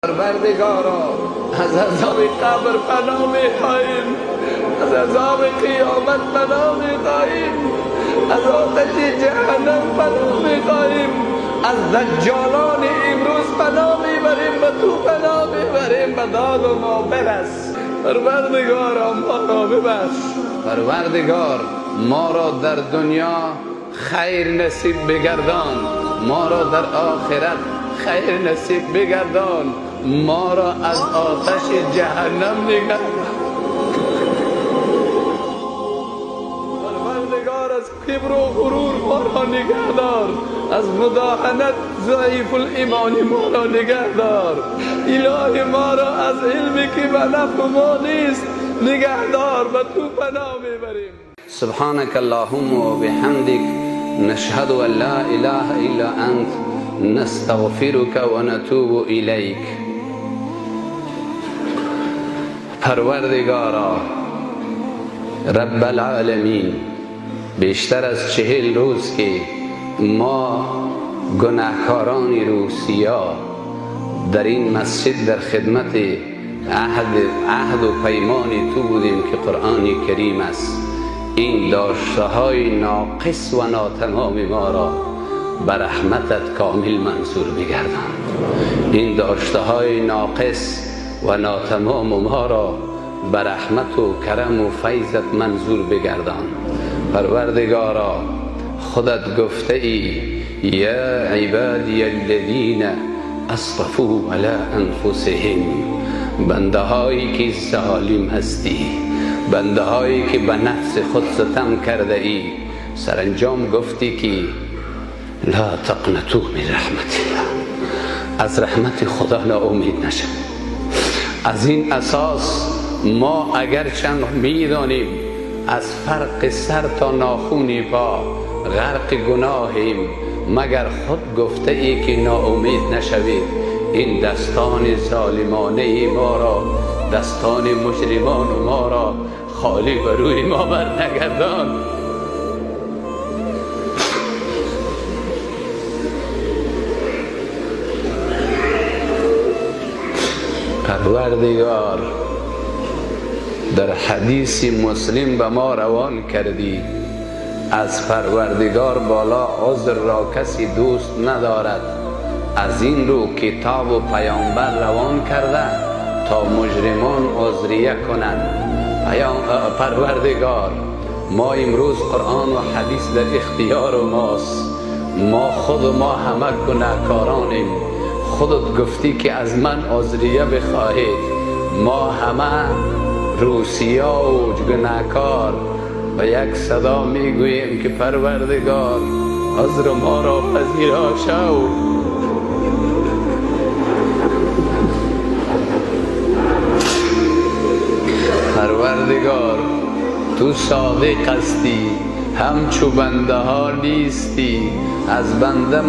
پروردگارا از عذاب قبر پناه می‌خواهیم، از عذاب قیامت پناه می‌خواهیم، از آتش جهنم پناه می‌خواهیم، از دجالان امروز پناه میبریم، به تو پناه میبریم، به داد ما برس. پروردگارا ما را ببخش. پروردگار ما را در دنیا خیر نصیب بگردان، ما را در آخرت خیر نصیب بگردان، ما را از آتش جهنم نگه. پروردگار از کبر و غرور ما را نگهدار، از مداهنت ضعیف الایمانی ما را نگهدار. الهی ما را از علمی که به نفع ما نیست نگهدار، به تو پناه میبریم. سبحانك اللهم وبحمدك نشهد ان لا اله الا انت نستغفرك ونتوب الیک. پروردگارا رب العالمین، بیشتر از 40 روز که ما گناهکاران روسیا در این مسجد در خدمت عهد و پیمان تو بودیم که قرآن کریم است، این داشته های ناقص و ناتمام ما را به رحمتت کامل منظور بگردان. این داشته های ناقص و ناتمام ما را به رحمت و کرم و فیضت منظور بگردان. پروردگارا خودت گفته ای یا عبادی الذین اسرفوا علی انفسهم، بنده هایی که ظالم هستی، بنده هایی که به نفس خود ستم کرده ای، سرانجام گفتی که لا تقنطوا من رحمت الله، از رحمت خدا ناامید نشو. از این اساس ما اگر چند میدانیم از فرق سر تا ناخون پا غرق گناهیم، مگر خود گفته ای که ناامید نشوید. این دستان ظالمانه ما را، دستان مجرمان ما را خالی بر روی ما بر نگردان. پروردگار در حدیث مسلم به ما روان کردی از پروردگار بالا عذر را کسی دوست ندارد، از این رو کتاب و پیامبر روان کرده تا مجرمان عذریه کنند. پروردگار ما امروز قرآن و حدیث در اختیار ماست، ما خود ما همه گناهکارانیم. خودت گفتی که از من عذریه بخواهید، ما همه روسیا و گناهکار و یک صدا میگوییم که پروردگار عذر ما را پذیرا شو. پروردگار تو صادق هستی، همچو بنده ها نیستی. از بنده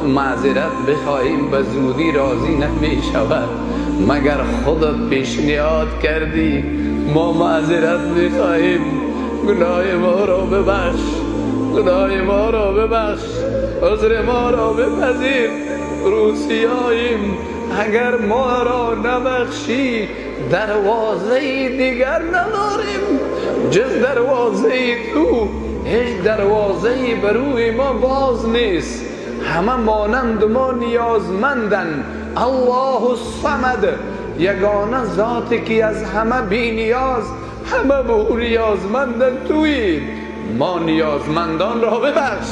معذرت بخواهیم به زودی راضی نمی شود، مگر خودت پیشنهاد کردی ما معذرت میخواهیم. گناه ما را ببخش، گناه ما را ببخش، عذر ما را بپذیر. روسیاییم، اگر ما را نبخشی دروازه دیگر نداریم جز دروازه تو. هیچ دروازه بر روی ما باز نیست، همه مانند ما نیازمندن. الله الصمد، یگانه ذاتی که از همه بی نیاز، همه به او نیازمندن تویی. ما نیازمندان را ببخش،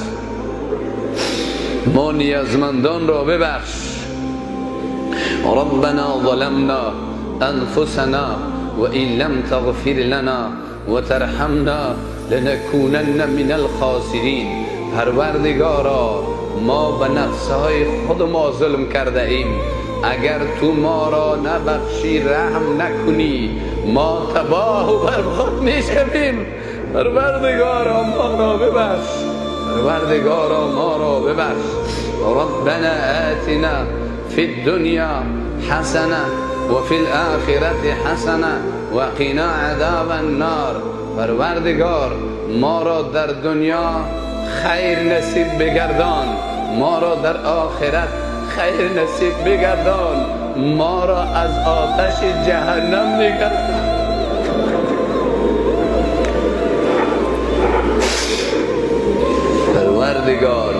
ما نیازمندان را ببخش. ربنا ظلمنا انفسنا وان لم تغفر لنا وترحمنا لنکونن من الخاسرین. پروردگارا ما به نفسهای خود ما ظلم کرده ایم، اگر تو ما را نبخشی، رحم نکنی، ما تباه و برباد میشویم. پروردگارا ما را ببخش، پروردگارا ما را ببخش. ربنا آتنا فی الدنیا حسنه و فی الآخرة حسنه و قنا عذاب النار. پروردگار ما را در دنیا خیر نصیب بگردان، ما را در آخرت خیر نصیب بگردان، ما را از آتش جهنم نگه دار. پروردگار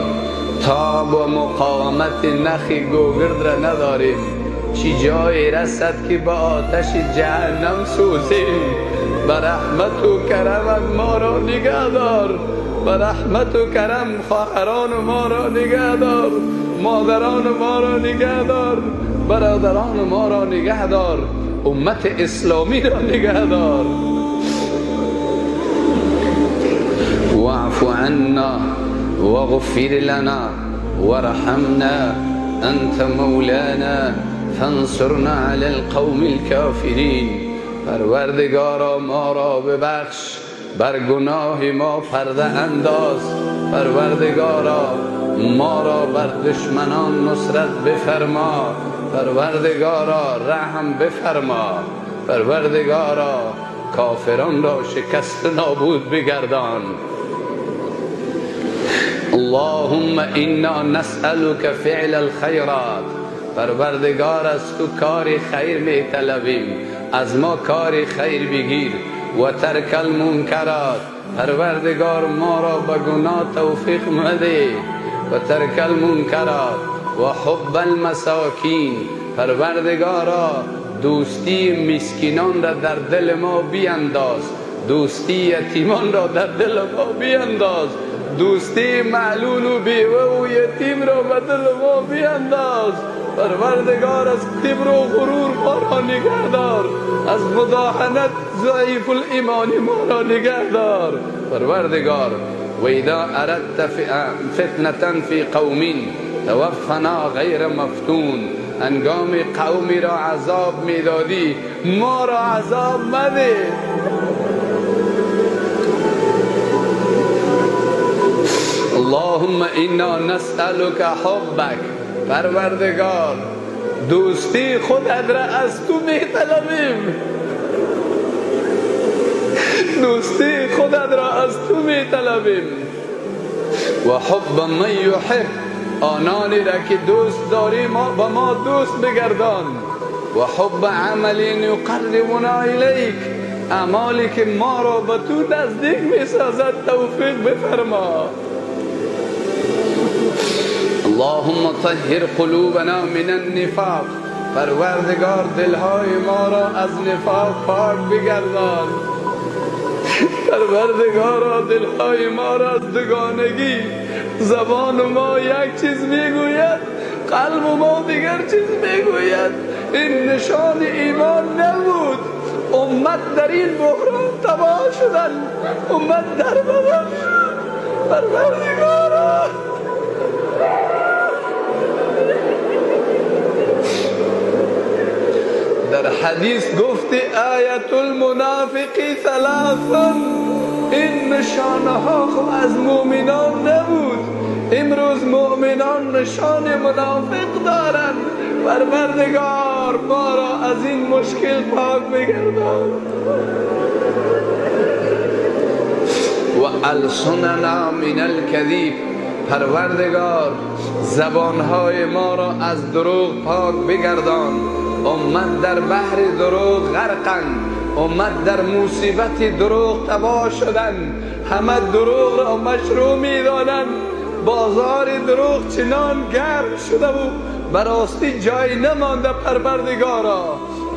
تاب و مقاومت نخ گوگرد را نداریم، چی جای رسد که با آتش جهنم سوزیم. به رحمت و کرم ما را نگه دار، به رحمت و کرم خواهران ما را نگه دار، مادران ما را نگه دار، برادران ما را نگه دار، امت اسلامی را نگه دار. واعف عنا واغفر لنا وارحمنا انت مولانا فانصرنا علی القوم الكافرین. پروردگارا ما را ببخش، بر گناه ما پرده انداز. پروردگارا ما را بر دشمنان نصرت بفرما. پروردگارا رحم بفرما. پروردگارا کافران را شکست نابود بگردان. اللهم انا نسألك فعل الخیرات. پروردگار از تو کار خیر می طلبیم، از ما کار خیر بگیر. و ترک المنکرات. پروردگار ما را به گناه توفیق مده. و ترک المنکرات و حب المساکین. پروردگارا دوستی مسکینان را در دل ما بینداز، دوستی یتیمان را در دل ما بینداز، دوستی معلول و بیوه و یتیم را به دل ما بینداز. پروردگار از کبر و غرور ما را نگه دار، از مداهنت ضعیف الایمان ما را نگه دار. پروردگار و اذا اردت فتنة فی قوم توفنا غیر مفتون. هنگام قومی را عذاب میدادی ما را عذاب مده. اللهم انا نسألك حبک. پروردگار دوستی خودت را از تو میطلبیم، دوستی خودت را از تو میطلبیم. و حب من یحب. آنانی را که دوست داری ما با ما دوست بگردان. و حب عمل یقربنا الیک. اعمالی که ما را به تو نزدیک میسازد توفیق بفرما. اللهم طهر قلوبنا من النفاق. پروردگار دلهای ما را از نفاق پاک بگردان. پروردگارا دلهای ما را از دوگانگی، زبان ما یک چیز میگوید، قلب ما دیگر چیز میگوید. این نشان ایمان نبود. امت در این بحران تباه شدن، امت در بدر شد. پروردگارا در حدیث گفتی آیت المنافق ثلاث. این نشانه ها خب از مؤمنان نبود. امروز مؤمنان نشان منافق دارند. پروردگار ما را از این مشکل پاک بگردان. و السننا من الکذیب. پروردگار زبانهای ما را از دروغ پاک بگردان. امت در بحر دروغ غرقند، امت در مصیبت دروغ تباه شدند، همه دروغ را مشروع می‌دانند. بازار دروغ چنان گرم شده و براستی جای نمانده. پروردگارا،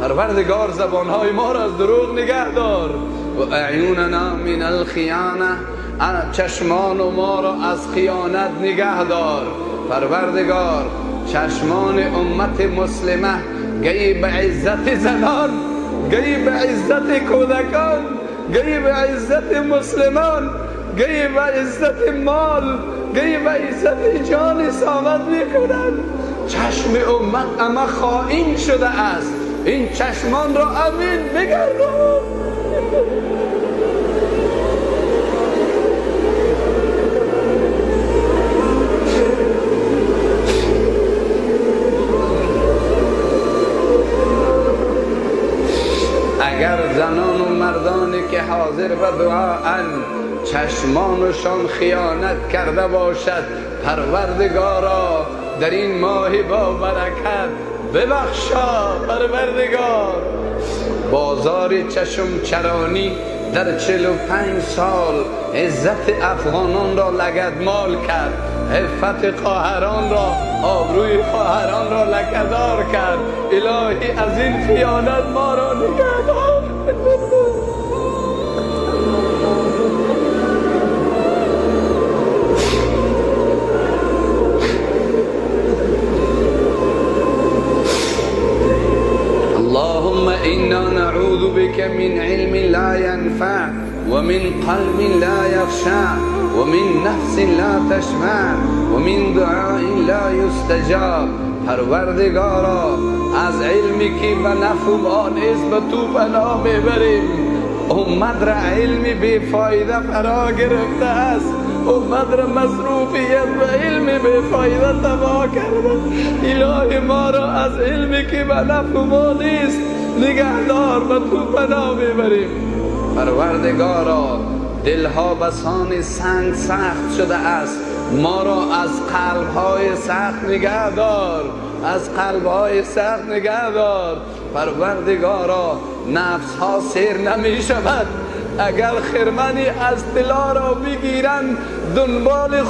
پروردگار زبانهای ما را از دروغ نگه دار. و اعیننا من الخیانه، چشمان ما را از خیانت نگه دار. پروردگار چشمان امت مسلمه گئی به عزت زنان، گئی به عزت کودکان، گئی به عزت مسلمان، گئی به عزت مال، گئی به عزت جان سامت میکنند. چشم امت اما خائن شده است، این چشمان را امین بگردان. اگر زنان و مردانی که حاضر به دعااند چشمانشان خیانت کرده باشد، پروردگارا در این ماه با برکت ببخشا پروردگار. بازار چشم چرانی در 45 سال عزت افغانان را لگدمال کرد، عفت خواهران را، آبروی خواهران را لکه‌دار کرد. الهی از این خیانت ما را نگهدار. اللهم إنا نعوذ بك من علم لا ينفع ومن قلب لا يخشع ومن نفس لا تشبع ومن دعاء لا يستجاب. پروردگارا از علمی که به نفع ما نیست به تو پناه میبریم. امت را علمی بی فایده فرا گرفته است، امت را مصروفیت به علم بی فایده تباه کرده. الهی ما را از علمی که به نفع ما نیست نگهدار، به تو پناه میبریم. پروردگارا دلها بسان سنگ سخت شده است، ما را از قلبهای سخت نگهدار، از قلبهای سخت نگهدار. پروردگارا نفس ها سیر نمی شود، اگر خرمنی از طلا را بگیرند دنبال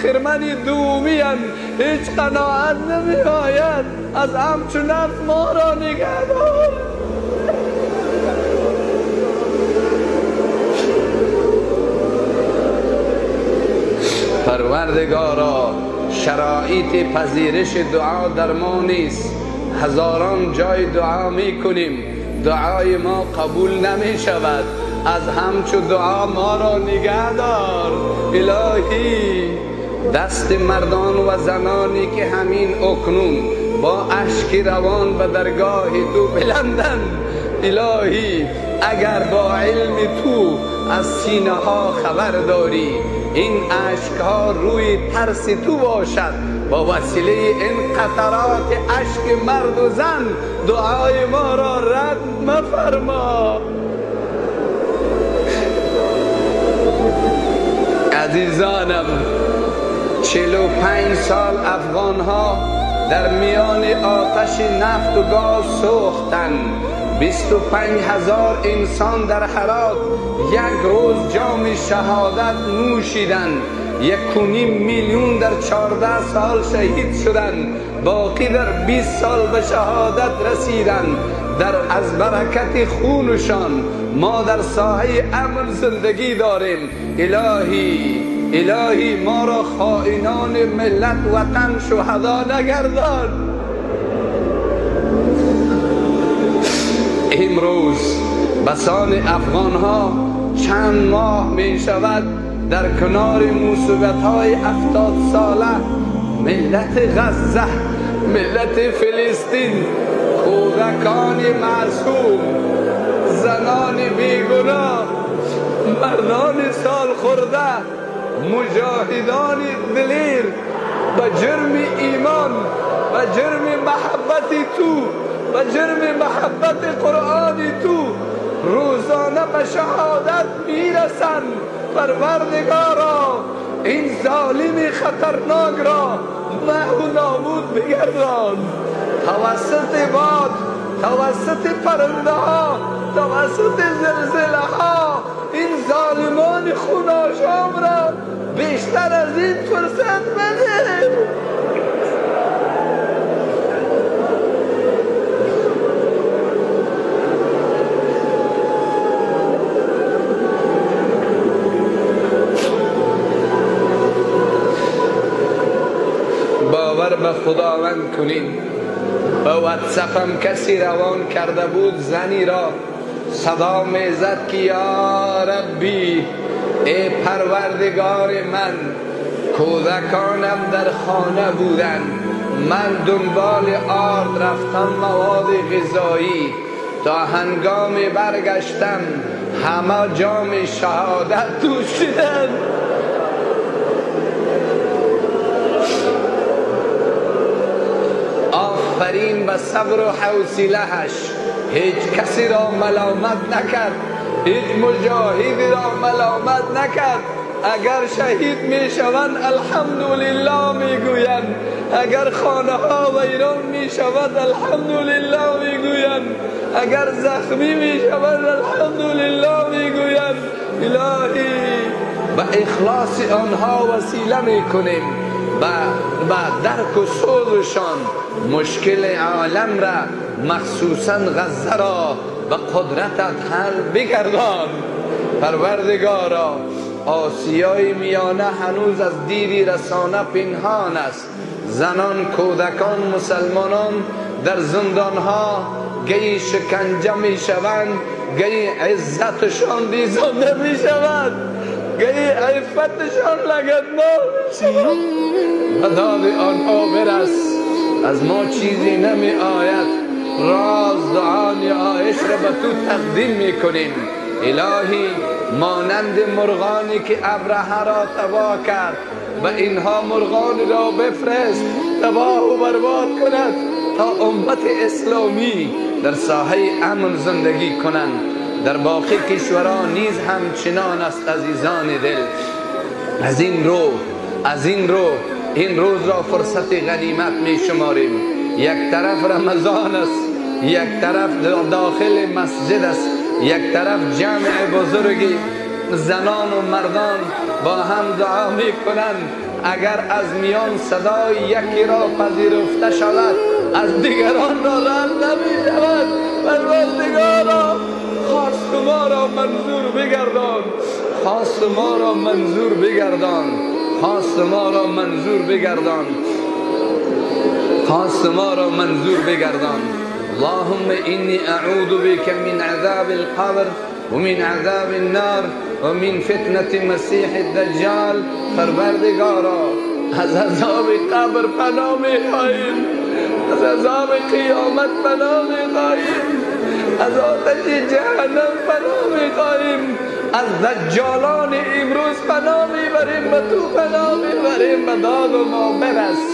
خرمنی دومی اند، هیچ قناعت نمی آید. از همچون نفس ما را نگهدار. پروردگارا شرایط پذیرش دعا در ما نیست، هزاران جای دعا می کنیم، دعای ما قبول نمی شود. از همچو دعا ما را نگهدار. الهی دست مردان و زنانی که همین اکنون با اشک روان به درگاه تو بلندند، الهی اگر با علم تو از سینه ها خبر داری، این اشک ها روی ترس تو باشد، با وسیله این قطرات اشک مرد و زن دعای ما را رد مفرما. عزیزانم 45 سال افغان ها در میان آتش نفت و گاز سوختند. 25,000 انسان در هرات یک روز جام شهادت نوشیدند. 1.5 میلیون در 14 سال شهید شدند، باقی در 20 سال به شهادت رسیدند. در از برکت خونشان ما در ساحه امن زندگی داریم. الهی الهی ما را خائنان ملت وطن شهدا نگردان. امروز بسان افغان ها چند ماه می شود در کنار مصیبت های 70 ساله ملت غزه، ملت فلسطین، کودکان معصوم، زنان بیگناه، مردان سال خورده، مجاهدان دلیر به جرم ایمان، به جرم محبت تو، به جرم محبت قرآن تو روزانه به شهادت میرسند. پروردگارا این ظالم خطرناک را محو نابود بگردان. توسط باد، توسط پرنده ها، توسط زلزله ها این ظالمان خوناشام را بیشتر از این فرصت بده. باور به خداوند کنید. به واتساپم کسی روان کرده بود زنی را، صدا میزد که یا ربی، ای پروردگار من، کودکانم در خانه بودن، من دنبال آرد رفتم، مواد غذایی، تا هنگام برگشتم همه جام شهادت دوشیدن. آفرین به صبر و حوصله‌اش، هیچ کسی را ملامت نکرد، هیچ مجاهدی را ملامت نکرد. اگر شهید میشوند الحمدلله میگویند، اگر خانه ها ویران می شود الحمدلله می گویند، اگر زخمی می شود الحمدلله می گویند. الهی به اخلاص آنها وسیله می کنیم، به درک و سوزشان مشکل عالم را، مخصوصا غزه را به قدرتت حل بگردان. پروردگارا، آسیای میانه هنوز از دید رسانه پنهان است. زنان، کودکان، مسلمانان در زندانها گهی شکنجه می شوند، گهی عزتشان دیزانده می شود، گهی عفتشان لگدمال می شود. به داد آنها برس، از ما چیزی نمی آید. راز دعا نیایش را به تو تقدیم می کنیم. الهی مانند مرغانی که ابرهه را تباه کرد، و اینها مرغانی را بفرست تباه و برباد کند تا امت اسلامی در ساحه امن زندگی کنند. در باقی کشورها نیز همچنان است. عزیزان دل، از این رو این روز را فرصت غنیمت می شماریم. یک طرف رمضان است، یک طرف داخل مسجد است، یک طرف جمع بزرگی زنان و مردان با هم دعا می کنند. اگر از میان صدای یکی را پذیرفته شود، از دیگران را رد نمی شود. پروردگارا، خواست ما را منظور بگردان، خواست ما را منظور بگردان، خواست ما را منظور بگردان، خواست ما را منظور بگردان. اللهم إني أعوذ بك من عذاب القبر ومن عذاب النار ومن فتنة مسیح الدجال. پروردگارا، از عذاب قبر پناه می‌خواهیم، از عذاب قیامت پناه می‌خواهیم، از آتش جهنم پناه می‌خواهیم، از دجالان امروز پناه می‌بریم، به تو پناه می‌بریم، به داد ما برس.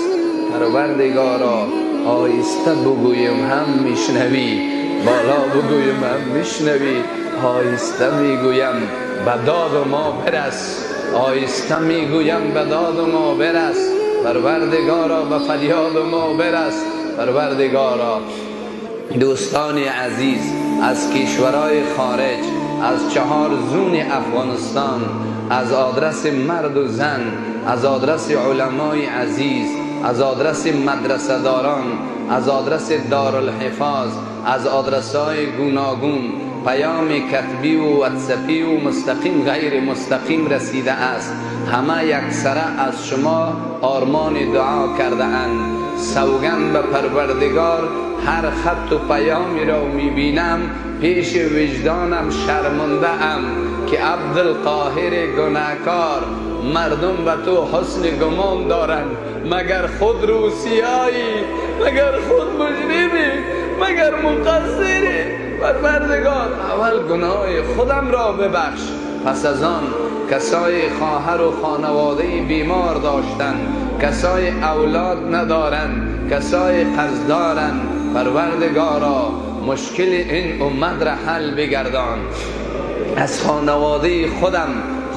پروردگارا، آهسته بگویم هم میشنوی، بالا بگویم هم میشنوی، آهسته میگویم به داد ما برس، آهسته میگویم به داد ما برس. پروردگارا، به فریاد ما برس. پروردگارا، دوستان عزیز از کشورهای خارج، از چهار زون افغانستان، از آدرس مرد و زن، از آدرس علمای عزیز، از آدرس مدرسه داران، از آدرس دارالحفاظ، از آدرس‌های گوناگون پیام کتبی و واتسپی و مستقیم غیر مستقیم رسیده است. همه یکسره از شما آرمان دعا کرده اند. سوگند به پروردگار، هر خط و پیامی را میبینم پیش وجدانم شرمنده ام که عبدالقاهر گناهکار، مردم به تو حسن گمان دارند، مگر خود روسیایی، مگر خود مجرمی، مگر مقصری. پروردگار، اول گناه خودم را ببخش، پس از آن کسای خواهر و خانواده بیمار داشتند، کسای اولاد ندارند، کسای قرض دارند. پروردگارا، مشکل این امت را حل بگردان. از خانواده خودم،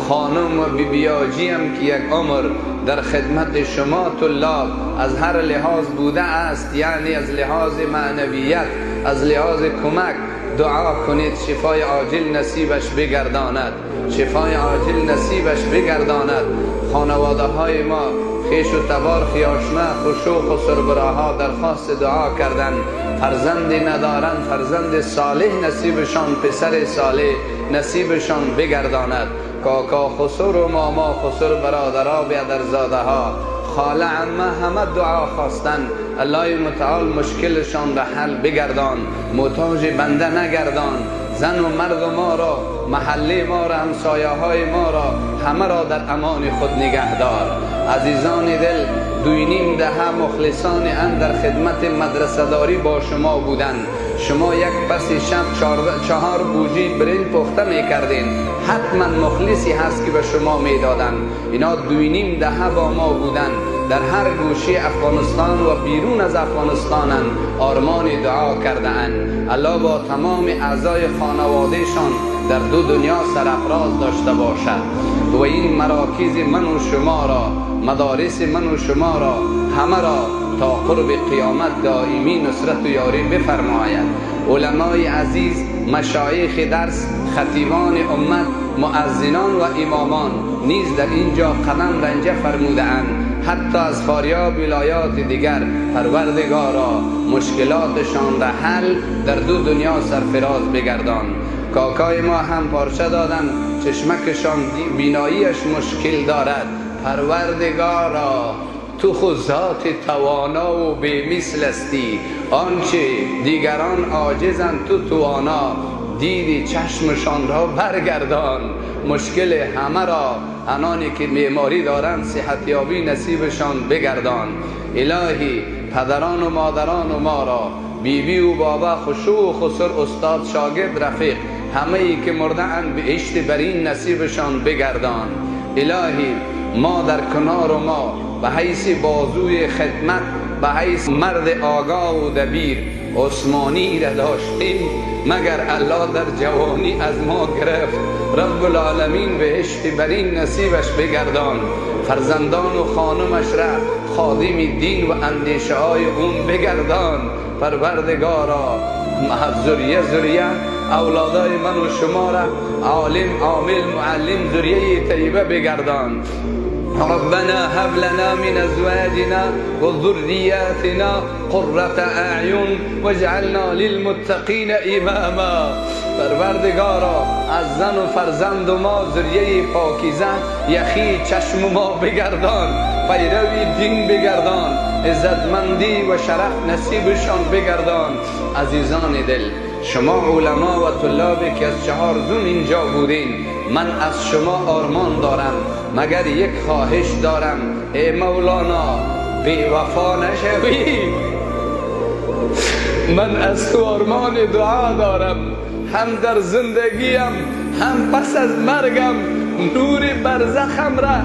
خانم و بیبیاجیم که یک عمر در خدمت شما طلاب از هر لحاظ بوده است، یعنی از لحاظ معنویت، از لحاظ کمک، دعا کنید شفای عاجل نصیبش بگرداند، شفای عاجل نصیبش بگرداند. خانواده های ما، خویش و تبار، خیاشمه، خشوق و سربراها درخواست دعا کردند. فرزند ندارند، فرزند صالح نصیبشان، پسر صالح نصیبشان بگرداند. کاکا خسر و ماما خسر، برادرها، بیادرزاده ها، خاله، عمه، همه دعا خواستند. الله متعال مشکلشان را حل بگردان، محتاج بنده نگردان. زن و مرد ما را، محله ما را، همسایه های ما را، همه را در امان خود نگه دار. عزیزان دل، 2.5 دهه مخلصان ان در خدمت مدرسه داری با شما بودند. شما یک پس شب 4 بوجی برنج پخته میکردین، حتما مخلصی هست که به شما میدادن. اینا 2.5 دهه با ما بودن. در هر گوشه افغانستان و بیرون از افغانستانند، آرمان دعا کرده اند. الله با تمام اعضای خانوادهشان در دو دنیا سرافراز داشته باشد و این مراکز من و شما را، مدارس من و شما را، همه را تا قرب قیامت دائمی نصرت و یاری بفرماید. علمای عزیز، مشایخ درس، خطیبان امت، مؤذنان و امامان نیز در اینجا قدم رنجه فرموده اند، حتی از فاریاب ولایات دیگر. پروردگارا مشکلاتشان را حل، در دو دنیا سرفراز بگردان. کاکای ما هم پارچه دادن، چشمکشان بیناییش مشکل دارد. پروردگارا تو خود ذات توانا و بی مثل هستی، آنچه دیگران عاجزند تو توانا. دیدی چشمشان را برگردان، مشکل همه را، انانی که بیماری دارند صحتیابی نصیبشان بگردان. الهی پدران و مادران و ما را، بیبی و بابا، خشوع و خسر، استاد، شاگرد، رفیق، همه ای که مرده اند بهشت برین نصیبشان بگردان. الهی ما در کنار و ما به حیث بازوی خدمت، به حیث مرد آگاه و دبیر عثمانی را داشتیم، مگر الله در جوانی از ما گرفت. رب العالمین بهشت برین نصیبش بگردان. فرزندان و خانمش را خادم دین و اندیشه های اون بگردان. پروردگارا ذریه ذریه اولادای من و شما را عالم، عامل، معلم، ذریه طیبه بگردان. ربنا هب لنا من ازواجنا وذرياتنا قرة اعین واجعلنا للمتقین اماما. پروردگارا از زن و فرزند ما ذریه پاکیزه یخی چشم ما بگردان، پیروی دین بگردان، عزتمندی و شرف نصیبشان بگردان. عزیزان دل، شما علما و طلابی که از چهار زون اینجا بودین، من از شما آرمان دارم، مگر یک خواهش دارم، ای مولانا بی وفا نشوی. من از تو آرمان دعا دارم، هم در زندگیم هم پس از مرگم، نور برزخم را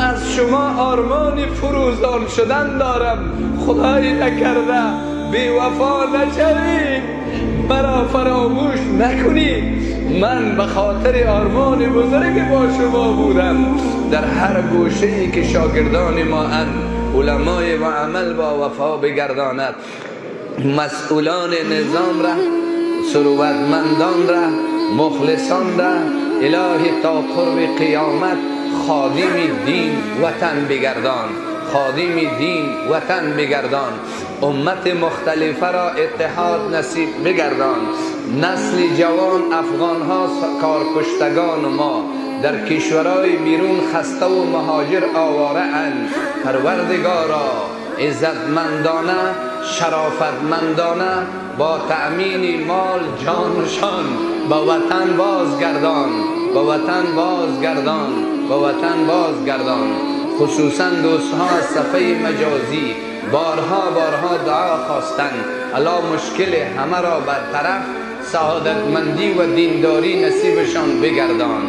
از شما آرمان فروزان شدن دارم. خدای نکرده بی وفا نشوی، مرا فراموش نکنی. من به خاطر آرمان بزرگ با شما بودم. در هر گوشه ای که شاگردان ما اند، علمای و عمل با وفا بگرداند. مسئولان نظام را، ثروتمندان را، مخلصان را، الهی تا قرب قیامت خادم دین وطن بگردان، خادم دین وطن بگردان. امت مختلفه را اتحاد نصیب بگردان. نسل جوان افغان ها کارکشتگان ما در کشورهای بیرون خسته و مهاجر آواره اند. پروردگارا عزتمندانه، شرافتمندانه با تأمین مال جانشان به وطن بازگردان، به وطن بازگردان، به وطن بازگردان. خصوصا دوستها از صفحه مجازی بارها بارها دعا خواستند. الله مشکل همه را برطرف، سعادتمندی و دینداری نصیبشان بگردان،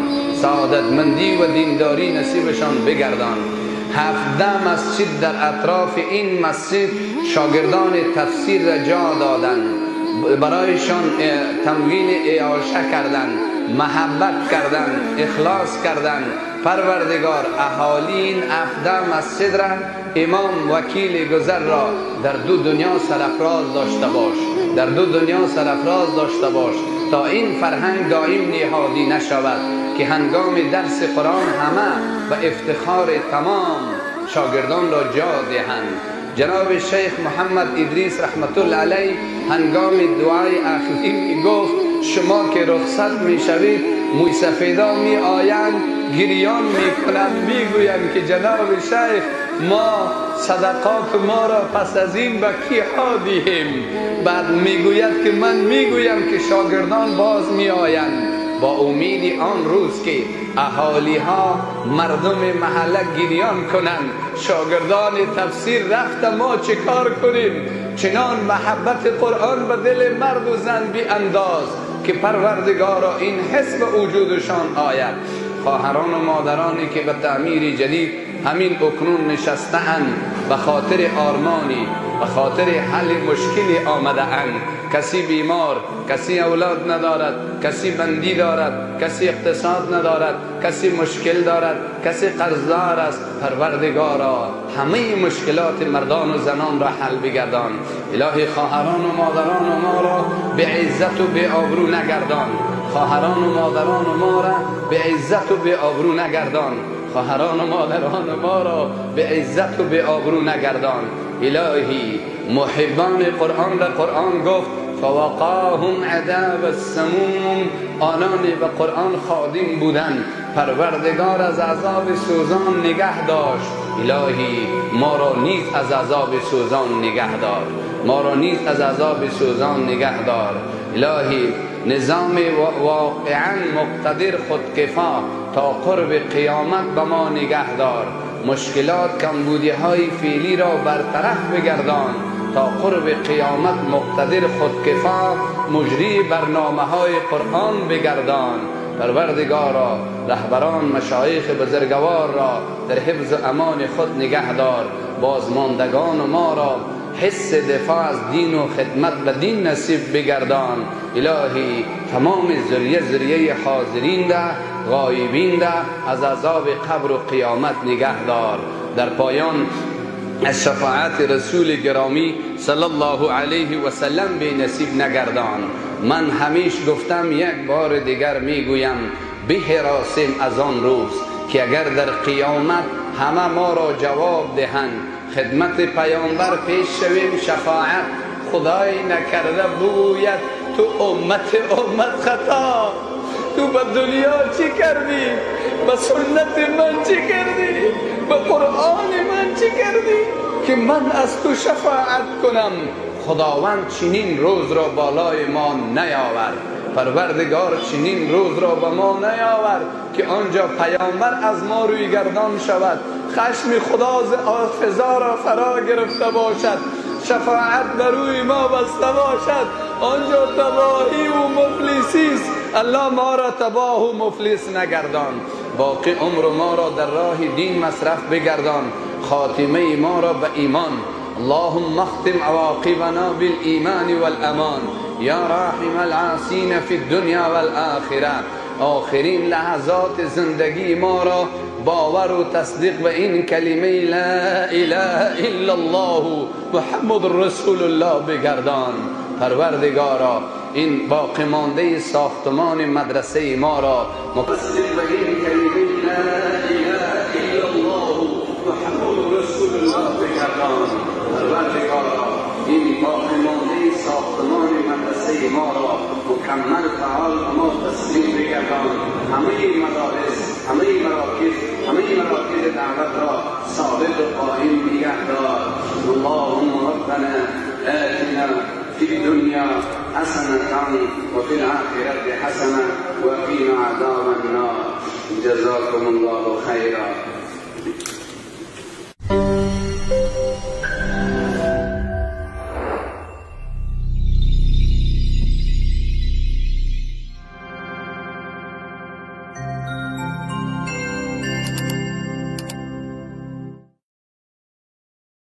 سعادتمندی و دینداری نصیبشان بگردان. 17 مسجد در اطراف این مسجد شاگردان تفسیر را جا دادند، برایشان تمویل اعاشه کردند، محبت کردند، اخلاص کردند. پروردگار اهالی این 17 مسجد را، امام وکیل گذر را در دو دنیا سرافراز داشته باش، در دو دنیا سرافراز داشته باش، تا این فرهنگ دائم نهادی نشود که هنگام درس قرآن همه به افتخار تمام شاگردان را جا دهند. جناب شیخ محمد ادریس رحمت الله علیه هنگام دعای آخری گفت شما که رخصت می شوید موی سفیدا می آیند، گریان می کنند، می گویند که جناب شیخ ما صدقات ما را پس از این به کی ها دهیم؟ بعد میگوید که من میگویم که شاگردان باز می آیند با امید آن روز که اهالی ها مردم محله گریان کنند، شاگردان تفسیر رفت ما چه کار کنیم؟ چنان محبت قرآن به دل مرد و زن بی انداز که پروردگارا این حس به وجودشان آید. خواهران و مادرانی که به تعمیر جدید همین اکنون نشسته‌اند، به خاطر آرمانی، به خاطر حل مشکلی آمده اند. کسی بیمار، کسی اولاد ندارد، کسی بندی دارد، کسی اقتصاد ندارد، کسی مشکل دارد، کسی قرضدار است. پروردگارا همه مشکلات مردان و زنان را حل بگردان. الهی خواهران و مادران ما را به عزت و به آبرو نگردان. خواهران و مادران ما را به عزت و به آبرو نگردان. خواهران و مادران ما را به عزت و به آبرو نگردان. الهی محبان قرآن را قرآن گفت فوقاهم عذاب السموم، آنان به قرآن خادم بودند، پروردگار از عذاب سوزان نگه داشت. الهی ما را نیز از عذاب سوزان نگه دار، ما را نیز از عذاب سوزان نگه دار. الهی نظام واقعا مقتدر خودکفا تا قرب قیامت به ما نگه دار. مشکلات کمبودی های فعلی را برطرف بگردان تا قرب قیامت مقتدر خودکفا مجری برنامه های قرآن بگردان. پروردگارا رهبران مشایخ بزرگوار را در حفظ امان خود نگه دار. بازماندگان ما را حس دفاع از دین و خدمت به دین نصیب بگردان. الهی تمام ذریه حاضرین ده غایبین ده از عذاب قبر و قیامت نگه دار. در پایان از شفاعت رسول گرامی صلی الله علیه و سلم بی نصیب نگردان. من همیش گفتم، یک بار دیگر میگویم، بهراسیم از آن روز که اگر در قیامت همه ما را جواب دهند، خدمت پیامبر پیش شویم، شفاعت خدای نکرده بگوید تو امت خطا، تو به دنیا چی کردی؟ به سنت من چی کردی؟ به قرآن من چی کردی که من از تو شفاعت کنم؟ خداوند چنین روز را بالای ما نیاورد. پروردگار چنین روز را به ما نیاورد که آنجا پیامبر از ما روی گردان شود، خشم خدا ز فضا را فرا گرفته باشد، شفاعت بر روی ما بسته باشد، آنجا تباهی و مفلسی است. الله ما را تباه و مفلس نگردان. باقی عمر ما را در راه دین مصرف بگردان، خاتمه ما را به ایمان. اللهم اختم عواقبنا بالایمان والامان یا راحم العاصین فی الدنیا والآخرة. آخرین لحظات زندگی ما را باور و تصدیق به این کلمه لا اله الا الله محمد رسول الله بگردان. پروردگارا این باقی مانده ساختمان مدرسه ما را متصدیق به این کلمه لا اله الا الله محمد رسول الله بگردان. پروردگارا این باقی مانده ساختمان مدرسه ما را مکمل فعال ما تسلیم بگردان. همه مدارس، همه مراکز، همه مراکز دعوت را ثابت و قائم نگه دار. اللهم ربنا آتنا في الدنيا حسنة وفي الآخرة حسنة وقنا عذاب النار. جزاكم الله خيرا.